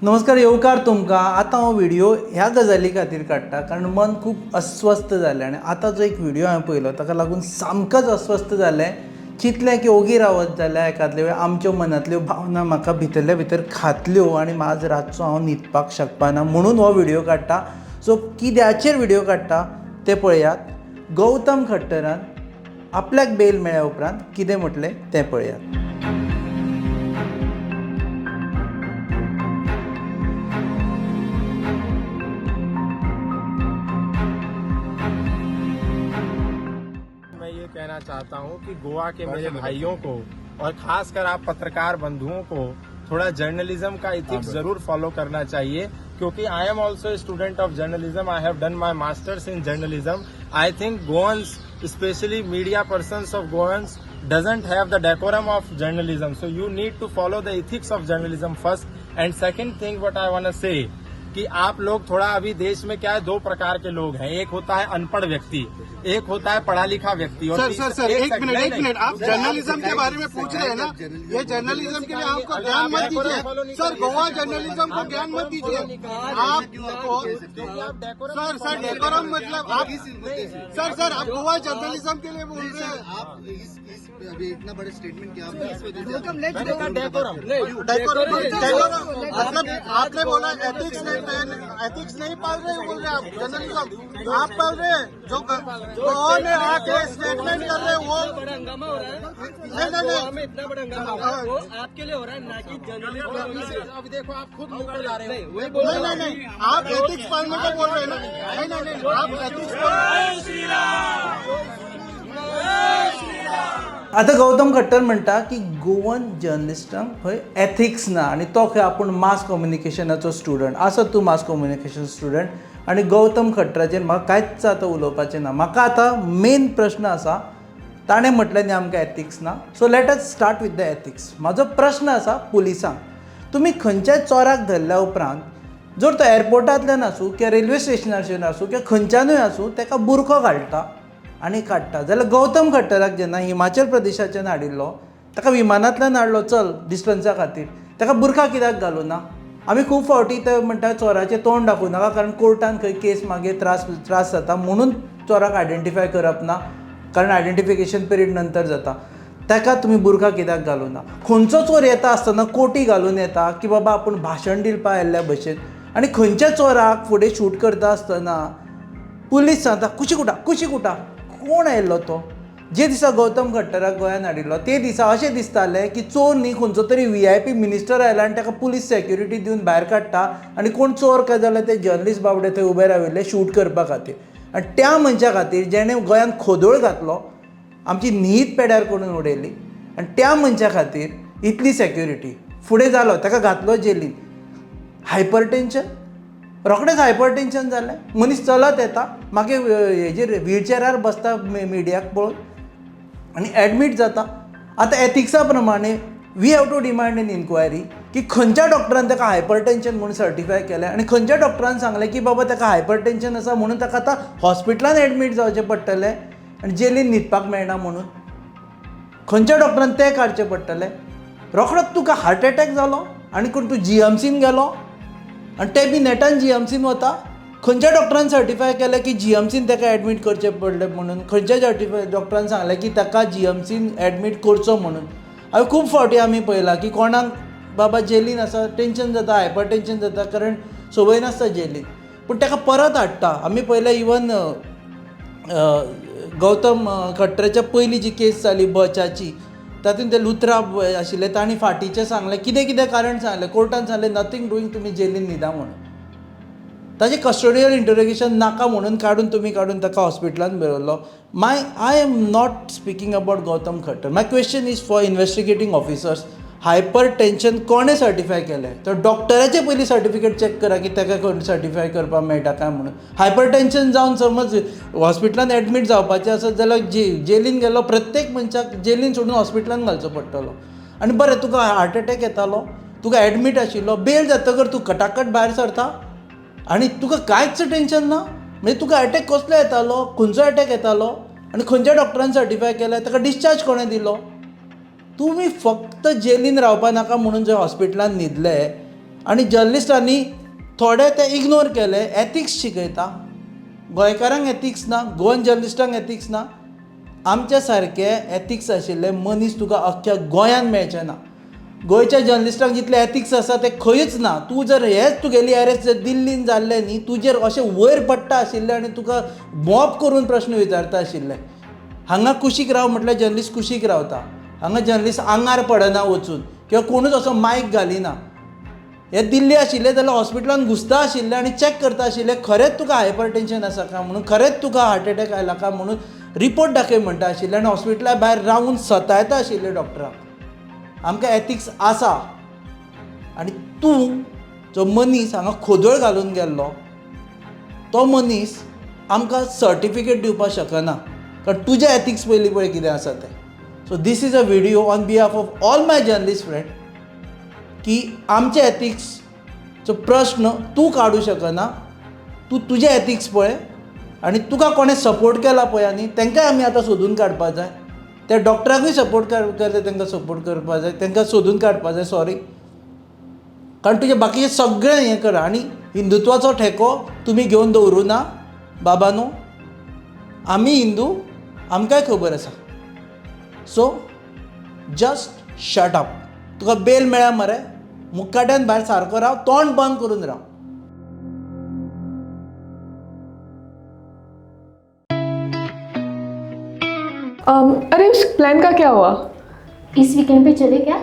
नमस्कार, येवकार तुमकां. आतां हांव व्हिडियो ह्या गजाली खातीर काडटा कारण मन खूब अस्वस्थ जालें आनी आतां जो एक व्हिडियो हांवें पळयलो ताका लागून सामकेंच अस्वस्थ जालें. चिंतलें की ओगी रावत जाल्यार एकादले वेळ आमच्यो मनांतल्यो भावना म्हाका भितरल्या भितर खातल्यो आनी आज रातचो हांव न्हिदपाक शकपाना म्हणून हो व्हिडियो काडटा. सो कित्याचेर व्हिडियो काडटा तें पळयात. गौतम खट्टरान आपल्याक बेल मेळ्ळ्या उपरांत कितें म्हटलें तें पळयात. मैं ये कहना चाहता हूँ कि गोवा के मेरे भाइयों को और खासकर आप पत्रकार बंधुओं को थोड़ा जर्नलिज्म का इथिक्स जरूर फॉलो करना चाहिए, क्योंकि I am also student of journalism. I have done my masters in journalism. I think Goans, specially media persons of Goans, doesn't have the decorum of journalism. So you need to follow the ethics of journalism first. And second thing what I want to say कि आप लोग थोड़ा, अभी देश में क्या है, दो प्रकार K लोग हैं. एक होता है अनपढ़ व्यक्ति, एक होता है पढ़ा लिखा व्यक्ति. और सर, सर, तीसरा- सर, एक सेकंड, मिनट, नहीं, एक नहीं, मिनट. आप जर्नलिज्म के बारे में पूछ रहे हैं ना? ये जर्नलिज्म के लिए आपको अगर ज्ञान आप मत डेकोरम फॉलो दीजिए नहीं सर. करेंगे- गोवा जर्नलिज्म को ज्ञान मत दीजिए आप. क्योंकि आप डेकोरम सर, सर, डेकोरम मतलब आप, सर, सर, आप गोवा जर्नलिज्म के लिए बोल रहे हैं? आप इस अभी इतना बड़े स्टेटमेंट किया आपने, इस वजह से आप- मैंने कहा डेकोरम. डेकोरम, डेकोरम मतलब आपने बोला एथिक्स नहीं, एथिक्स नहीं पाल रहे हो, बोल रहे हैं आप. जर्नलिज्म आप पाल रहे हैं? जो गोवा में आके स्टेटमेंट कर रहे हैं वो बड़ा हंगामा हो रहा है. नहीं, नहीं, गोवा नहीं. में इतना बड़ा हंगामा हो रहा है, वो आपके लिए हो रहा है, ना कि जर्नलिस्ट. अभी देखो, आप खुद मुंह पर जा रहे हो. वही बोल नहीं, नहीं, नहीं, आप एथिक्स पालने को बोल रहे हैं ना? नहीं, नहीं, नहीं, आप एथिक्स. आतां गौतम खट्टर म्हणटा की गोवन जर्नलिस्टांक खंय एथिक्स ना आनी तो खंय आपूण मास कम्युनिकेशनाचो स्टुडंट आसत. तूं मास कम्युनिकेशन स्टुडंट आनी गौतम खट्टराचेर म्हाका कांयच आतां उलोवपाचें ना. म्हाका आतां मेन प्रश्न आसा, ताणें म्हटलें न्ही आमकां एथिक्स ना, so let us start with the ethics. म्हाजो प्रश्न आसा पुलिसांक, तुमी खंयच्याय चोराक धरल्या उपरांत, जर तो एअरपोर्टांतल्यान आसूं किंवा रेल्वे स्टेशनाचेर आसूं किंवा खंयच्यानूय आसूं, ताका बुरखो घालता आनी काडटा, जाल्यार गौतम खट्टराक जेन्ना हिमाचल प्रदेशाच्यान हाडिल्लो, ताका विमानांतल्यान हाडलो, चल डिस्टन्सा खातीर, ताका बुरखा कित्याक घालूं ना? आमी खूब फावटी ते म्हणटा चोराचें तोंड दाखोवं नाका, कारण कोर्टान खंय केस मागीर त्रास त्रास जाता म्हणून चोराक आयडेंटिफाय करप ना, कारण आयडेंटिफिकेशन पिरियड नंतर जाता. ताका तुमी बुरखा कित्याक घालूं ना? खंयचो चोर येता आसतना कोटी घालून येता की बाबा आपूण भाशण दिवपा आयिल्ल्या भशेन? आनी खंयच्या चोराक फुडें शूट करता आसतना पुलीस सांगता कुशीक उठा, कुशीक उठा? कोण आयिल्लो तो? जे दिसा गौतम खट्टराक गोंयांत हाडिल्लो ते दिसा अशें दिसतालें की चोर न्ही, खंयचो तरी व्हीआयपी मिनिस्टर आयला आनी ताका पुलीस सेक्युरिटी दिवन भायर काडटा. आनी कोण चोर काय जाल्यार ते जर्नलिस्ट बाबडे थंय उबे राविल्ले शूट करपा खातीर. आनी त्या मनशा खातीर जेणें गोंयांत खोदोळ घातलो, आमची न्हीद पेड्यार करून उडयली, आनी त्या मनशा खातीर इतली सेक्युरिटी. फुडें जालो, ताका घातलो जेलीन. हायपर टेंशन, रोखडेंच हायपर टेंशन जालें. मनीस चलत येता, मागीर हेजेर व्हीलचेरार बसता मिडियाक पळोवन आनी एडमीट जाता. आतां एथिक्सा प्रमाणे we have to demand an inquiry की खंयच्या डॉक्टरान ताका हायपर टेंशन म्हूण सर्टिफाय केलें आनी खंयच्या डॉक्टरान सांगलें की बाबा ताका हायपर टेंशन आसा म्हणून ताका आतां हॉस्पिटलान एडमीट जावचें पडटलें आनी जेलीन न्हिदपाक मेळना म्हणून. खंयच्या डॉक्टरान तें काडचें पडटलें. रोखडोच तुका हार्ट एटॅक जालो आनी कोण तूं जीएमसीन गेलो आनी ते बी नेटान जीएमसीन वता. खंयच्या डॉक्टरान सर्टिफाय केलें की जीएमसीन ताका एडमीट करचें पडलें म्हणून? खंयच्या सर्टिफाय डॉक्टरान सांगलें की ताका जीएमसीन एडमीट करचो म्हणून? हांवें खूब फावटी आमी पळयलां की कोणाक बाबा जेलीन आसा, टेंशन जाता, हायपर टेंशन जाता, कारण संवय नासता जेलीन, पूण ताका परत हाडटा. आमी पळयलें, इवन गौतम खट्टराच्या पयलीं जी केस जाली बचाची, तातूंत ते लुथरा आशिल्ले, तांणी फाटीचें सांगलें, कितें कितें कारण सांगलें, कोर्टान सांगलें नथींग डुईंग, तुमी जेलीन न्हिदा म्हणून. ताजें कस्टोडियल इंटरोगेशन नाका म्हणून काडून तुमी काडून ताका हॉस्पिटलान बरयलो. I am not speaking about Gautam Khattar. My question is for investigating officers. Hyper tension कोणें सर्टिफाय केलें? तर डॉक्टराचें पयलीं सर्टिफिकेट चॅक करा की ताका कोण सर्टिफाय करपाक मेळटा काय म्हणून. हायपर टेंशन जावन समज हॉस्पिटलान एडमीट जावपाचें आसत जाल्यार जे जेलीन गेल्लो प्रत्येक मनशाक जेलीन सोडून हॉस्पिटलान घालचो पडटलो. आनी बरें, तुका हार्ट एटॅक येतालो, तुका एडमीट आशिल्लो, बेल जातकर तूं कटाकट भायर सरता आनी तुका कांयच टेंशन ना. म्हणजे तुका एटॅक कसलो येतालो, खंयचो एटॅक येतालो आनी खंयच्या डॉक्टरान सर्टिफाय केलें? ताका डिस्चार्ज कोणें दिलो? तुमी फक्त जेलीन रावपा नाका म्हणून जर हॉस्पिटलान न्हिदले आनी जर्नलिस्टांनी थोडे ते इग्नोर केले. एथिक्स शिकयता गोंयकारांक, एथिक्स ना, गोवन जर्नलिस्टांक एथिक्स ना. आमच्या सारके एथिक्स आशिल्ले मनीस तुका अख्ख्या गोंयांत मेळचे ना. गोंयच्या जर्नलिस्टांक जितले एथिक्स आसा ते खंयूच ना. तूं जर हेच तुगेली अरेस्ट जर दिल्लीन जाल्लें न्ही, तुजेर अशें वयर पडटा आशिल्लें आनी तुका मॉब करून प्रश्न विचारता आशिल्ले. हांगा कुशीक राव म्हटल्यार जर्नलिस्ट कुशीक रावता. हांगा जर्नलिस्ट आंगार पडना वचून किंवा कोणूच असो मायक घालिना. हे दिल्ली आशिल्ले जाल्यार हॉस्पिटलान घुसता आशिल्ले आनी चॅक करता आशिल्ले, खरेंच तुका हायपर टेंशन आसा काय म्हणून, खरेंच तुका हार्ट एटॅक आयला काय म्हणून रिपोर्ट दाखय म्हणटा आशिल्ले आनी हॉस्पिटला भायर रावून सतायता आशिल्ले डॉक्टराक. आमकां एथिक्स आसा. आनी तूं जो मनीस हांगा खोदळ घालून गेल्लो तो मनीस आमकां सर्टिफिकेट दिवपाक शकना, कारण तुजें एथिक्स पयलीं पळय कितें आसा तें. So this is a video on behalf of all my journalist friend की आमचे एथिक्सचो प्रश्न तूं काडूं शकना. तूं तुजें एथिक्स पळय आनी तुका कोणें सपोर्ट केला पळय आनी तांकांय आमी आतां सोदून काडपाक जाय. त्या डॉक्टराकूय सपोर्ट करता तांकां सपोर्ट करपाक जाय, तांकां सोदून काडपाक जाय, सॉरी. कारण तुजें बाकीचें सगळें हें करा. आनी हिंदुत्वाचो ठेको तुमी घेवन दवरूं ना बाबानो. आमी हिंदू, आमकांय खबर आसा. So just shut up. तुका बेल मेळ्ळ्या मरे, मुकाट्यान भायर सारको राव, तोंड बंद करून राव. अरे उस प्लान का क्या हुआ? इस वीकेंड पे चले क्या?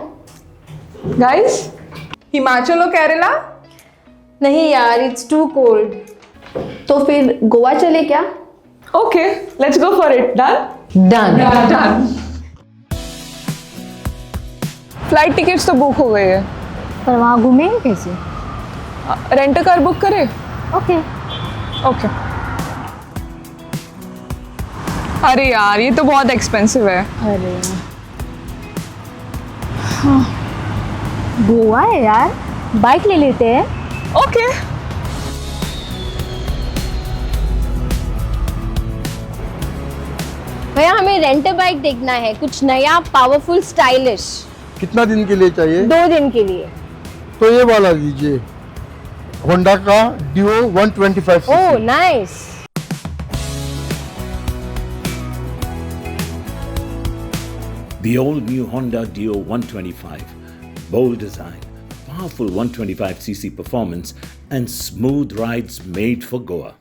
गाइस, हिमाचल और केरला? नहीं यार, it's to cold. तो फिर गोवा चले क्या? Okay, let's go for it. Done. Done. Done. Flight tickets तो बुक हो गई है. पर वहाँ घूमेंगे कैसे? रेंट कार बुक करे? ओके. ओके. अरे यार, ये तो बहुत एक्सपेंसिव है. अरे हाँ, गोवा है यार, बाइक ले लेते हैं. ओके. भैया, हमें रेंट बाइक देखना है, कुछ नया, पावरफुल, स्टाइलिश. कितना दिन के लिए चाहिए? 2 दिन के लिए. तो ये वाला लीजिए, होंडा का डिओ 125. ओह, nice. The all new Honda Dio 125. Bold design, powerful 125cc performance, and smooth rides made for Goa.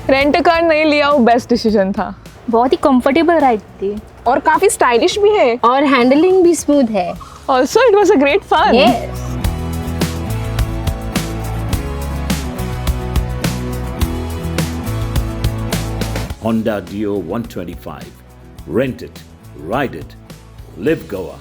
Rent car नहीं लिया, वो बेस्ट डिसीजन था. बहुत ही कंफर्टेबल राइड थी. और काफी स्टाइलिश भी है. और हैंडलिंग भी स्मूथ है. Also, it was a great fun. Yes. Honda Dio 125. Rent it, ride it, live Goa.